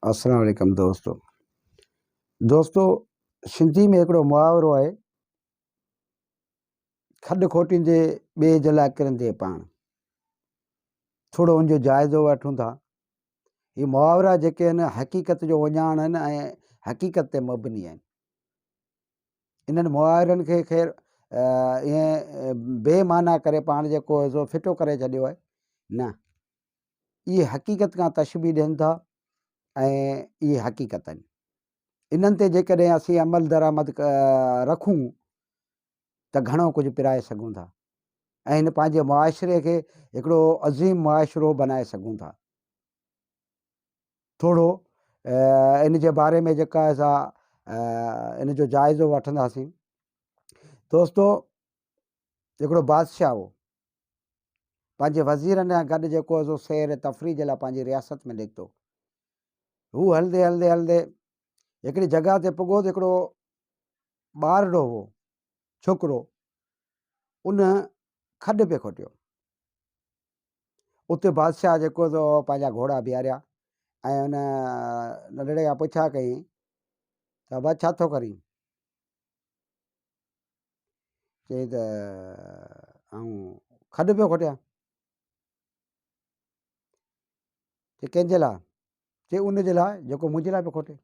السلام عليڪم دوستو دوستو سنڌي ۾ هڪڙو محاورو آهي کڏ کوٽيندي ٻئي جي لاء ڪرندي پاڻ ٿورو ان جو جائزو وٺون ٿا هي محاورا جيڪي آهن حقيقت جو اهڃاڻ آهن ۽ حقيقت تي مبني آهن انهن محاورن کي خير ائين بي معنيٰ ڪري پاڻ جيڪو سو ڦٽو ڪري ڇڏيو آهي نه اهي حقيقت کان تشبيهه ڏين ٿا ۽ اهي حقيقت آهن. انهن تي جيڪڏهن اسين عمل درآمد رکون ته گهڻو ڪجهه پرائي سگهون ٿا ۽ هن پنهنجي معاشري کي هڪڙو عظيم معاشرو بنائي سگهون ٿا. ٿورو ان جي باري ۾ جيڪا آهي سا ان جو جائزو وٺنداسين. دوستو هڪڙو بادشاهه هو پنهنجي وزيرن سان گڏ جيڪو هو سو سير تفريح جي لاء پنهنجي رياست ۾ نڪتو. هو هلندي هلندي هلندي هڪڙي جڳهه تي پڳو ته هڪڙو ٻارڙو هو ڇوڪرو ان کڏ پئي کوٽيو. اتي بادشاهه جيڪو سو پنهنجا گهوڙا بيهاريا ۽ ان ننڍڙي کان پڇا ڪئي ته ابا ڇا ٿو ڪرين؟ چيائين ته آئون کڏ پيو کوٽيان. چي ڪنهن جي لاء؟ چي ان جي لاء جيڪو منهنجي لاء پيو کوٽي.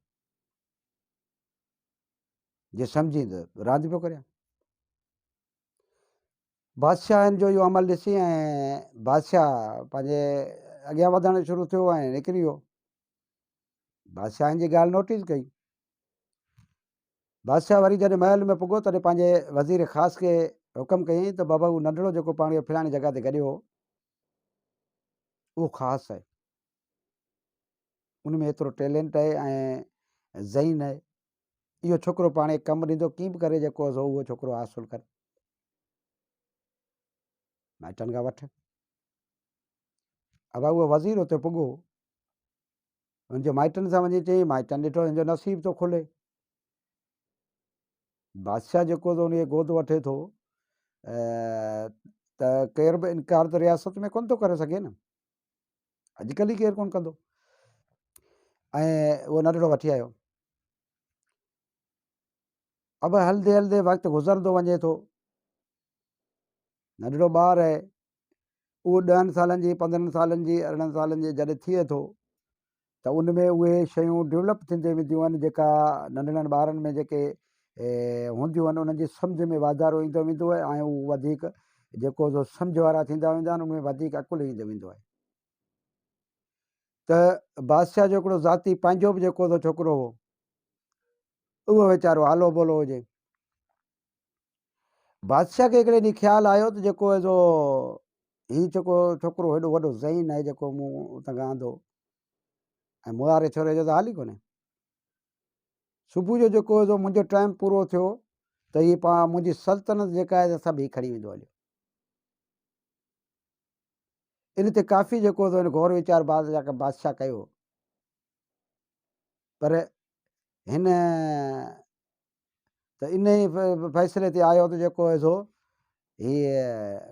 جي سمجهين ته راند پيو ڪريان. بادشاهن جو اهو عمل ڏسي ۽ بادشاهه پنهنجي اڳيان وڌڻ شروع ٿيو ۽ نڪري ويو. بادشاهن جي ڳالهه نوٽيس ڪئي. بادشاهه وري جڏهن محل ۾ پڳو تڏهن پنهنجي وزير خاص کي حڪم ڪيائين ته بابا اهو ننڍڙو جيڪو پاڻ کي فلاڻي جڳهه تي گڏيو هو اهو خاص آهي ان ۾ ايترو ٽيلنٽ آهي ۽ ذهين آهي اهو ڇوڪرو پاڻ کي ڪم ڏيندو ڪيئن به ڪري جيڪو سو اهو ڇوڪرو حاصل ڪر مائٽن کان وٺ ابا اهو وزير اتي پڳو هن جي مائٽن سان وڃي چيائين، مائٽن ڏٺو هن جو نصيب ٿو کلي. بادشاهه جيڪو ته ان کي گود وٺي ٿو ته ڪير به انڪار ته رياست ۾ ڪونه ٿو ڪري سگهي نه. اڄڪلهه ئي ڪير ڪونه ڪندو. ۽ اهو ننڍڙو وٺي آيو. اب هلندي هلندي وقت گذرندو وڃي ٿو. ننڍڙو ٻار آهي، اهو ڏهن سالن جي، 15 سالن جي، 18 سالن جي جڏهن ٿئي ٿو ته ان ۾ اهي شيون ڊولپ ٿيندي وينديون آهن جيڪا ننڍڙن ٻارن ۾ جيڪي هونديون آهن انهن جي سمجهه ۾ واڌارو ايندو ويندو آهي ۽ هو وڌيڪ جيڪو سو سمجهه وارا ٿيندا ويندا آهن ان ۾ وڌيڪ عقل ايندو ويندو آهي ته بادشاهه جو هڪڙو ذاتي پنهنجو به جيڪو سو ڇوڪرو هو اهو ويچارو آلو بولو هجي بادشاهه کي هڪڙي ڏينهن خيال آيو ته جيڪو هي سو هي جيڪو ڇوڪرو هيڏو وڏو ذهين آهي جيڪو مون اتان کان آندو ۽ مون واري ڇوري جو ته حال ئي ڪونهي صبح جو جيڪو هي سو منهنجو ٽائيم پورو ٿيو ته هي پاڻ منهنجي سلطنت جيڪا آهي سڀ هي کڻي ويندو هليو ان تي ڪافي جيڪو هن غور ويچار بادشاهه ڪيو پر هن ته انهيء فيصلي تي آيو ته جيڪو آهي سو هي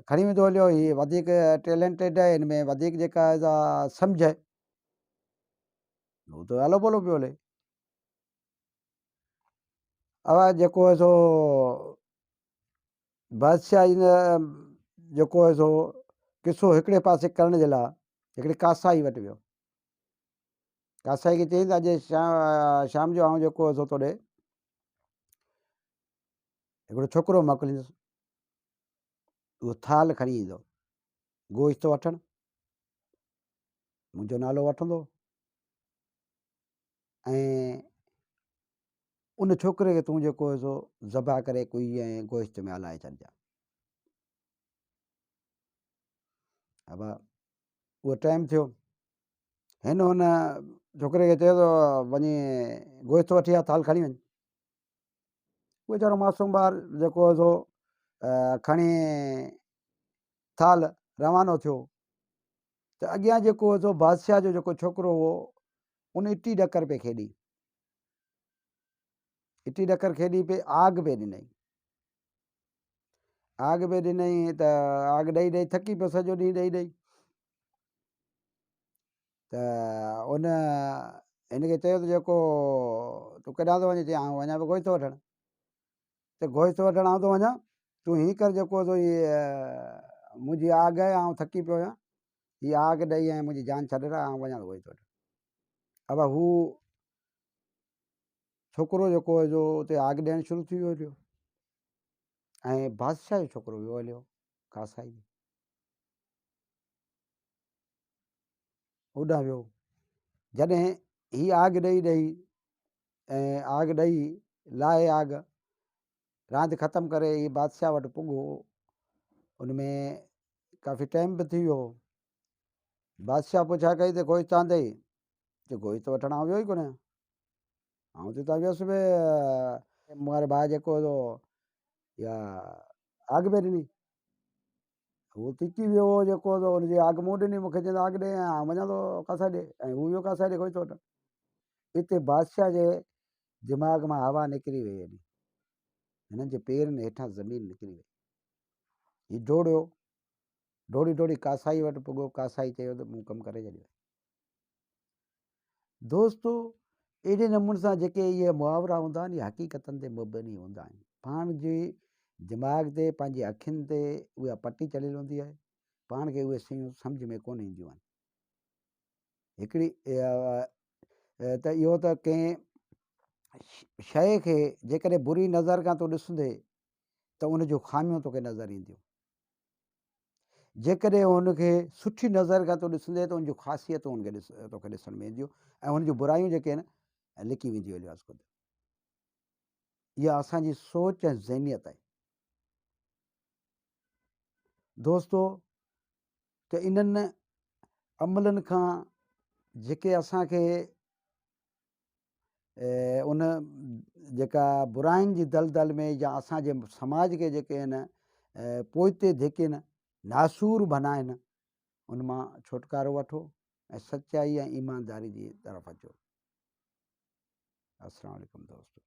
کڻي ويندو هليو، هي وڌيڪ ٽيلنٽيڊ آهي، هن ۾ وڌيڪ جيڪا آهي سا سمجهه آهي. هو ته هلو ڀلو پيو هلي. اها جيڪو آهي سو بادشاهه جيڪو آهي سو قصو هڪڙي پاسي ڪرڻ جي لاء هڪڙي ڪاسائي وٽ ويو. ڪاسائي کي چيائين ته اڄ شام جو آئون جيڪو آهي سو توڏي هڪڙو ڇوڪرو موڪليندس اهو ٿال کڻي ايندو گوشت وٺڻ منهنجو نالو وٺندو ۽ ان ڇوڪري کي تون جيڪو آهي سو ذبح ڪري ڪوئي ۽ گوشت ۾ هلائي ڇڏجان ابا اهو ٽائيم ٿيو هن ان ڇوڪري کي چيو ته وڃي گوشت وٺي آ ٿال کڻي وڃ ويچارو معصوم ٻار جيڪو هو سو کڻي ٿال روانو ٿيو ته اڳيان جيڪو هو سو بادشاهه جو جيڪو ڇوڪرو هو ان اٽي ڏڪر پئي کيڏي اٽي ڏڪر کيڏي پئي آگ پئي ڏنائين آگ پئي ڏنائين ته آگ ڏئي ڏئي ٿڪي پيو سڄو ڏينهن ڏئي ڏئي ته ان هن کي چيو ته جيڪو تون ڪيڏانهن ٿو وڃين؟ چيائين آئون وڃان پيو گوشت وٺڻ. ته گوشت وٺڻ آئون ٿو وڃان، تون هيئن ڪر جيڪو سو هي منهنجي آگ آهي، آئون ٿڪي پيو آهيان، هي آگ ڏئي ۽ منهنجي جان ڇڏرائي، آئون وڃان ٿو گوشت وٺڻ. ابا هو ڇوڪرو جيڪو هو جو اتي آگ ڏيڻ شروع ٿي ويو هليو ۽ بادشاهه جو ڇوڪرو ويو هليو ڪاسائي ڏي. اوڏانهن ويو. جڏهن هي آگ ڏئي ڏئي ۽ آگ ڏئي لاهي آگ راند ختم ڪري هي بادشاهه وٽ پڳو ان ۾ ڪافي ٽائيم به ٿي ويو بادشاهه پڇا ڪئي ته گوشت آندئي چي گوشت وٺڻ آئون ويو ئي ڪونه آئون ته اتان ويس به مون واري ڀاء جيڪو هو يا آگ پئي ڏني هو ٿڪي ويو هو جيڪو سو هن جي آگ مون ڏني مونکي چيائين آگ ڏي ۽ آئون وڃان ٿو ڪاسائي ڏي ۽ هو ويو ڪاسائي ڏي گوشت وٺڻ اتي بادشاهه جي دماغ مان هوا نڪري وئي هلي هنن جي پيرن هيٺان زمين نڪري وئي هي ڊوڙيو ڊوڙي ڊوڙي ڪاسائي وٽ پڳو ڪاسائي چيو ته مون ڪم ڪري ڇڏيو دوستو اهڙي نموني سان جيڪي اهي محاورا هوندا آهن اهي حقيقتن تي مبني هوندا آهن پاڻ جي دماغ تي پنهنجي اکين تي اها پٽي چڙهيل هوندي آهي پاڻ کي اهي شيون سمجھ ۾ ڪونه اينديون آهن هڪڙي ته اهو ته ڪنهن شيء کي جيڪڏهن بري نظر کان تون ڏسندي ته ان جون خاميون توکي نظر اينديون جيڪڏهن هن کي سٺي نظر کان تون ڏسندين ته ان جون خاصيتون هن کي ڏس توکي ڏسڻ ۾ اينديون ۽ هن جون برايون جيڪي آهن لڪي وينديون هليون از خود. اها اسان جي سوچ ۽ ذهنيت آهي دوستو ته انهن عملن کان جيڪي اسان کي ان جيڪا براين جي دلدل ۾ يا اسان جي سماج کي جيڪي آهن پوئتي ڌڪين ناسور بنائن ان مان ڇوٽڪارو وٺو ۽ سچائي ۽ ايمانداري جي طرف اچو. السلام عليڪم دوستو.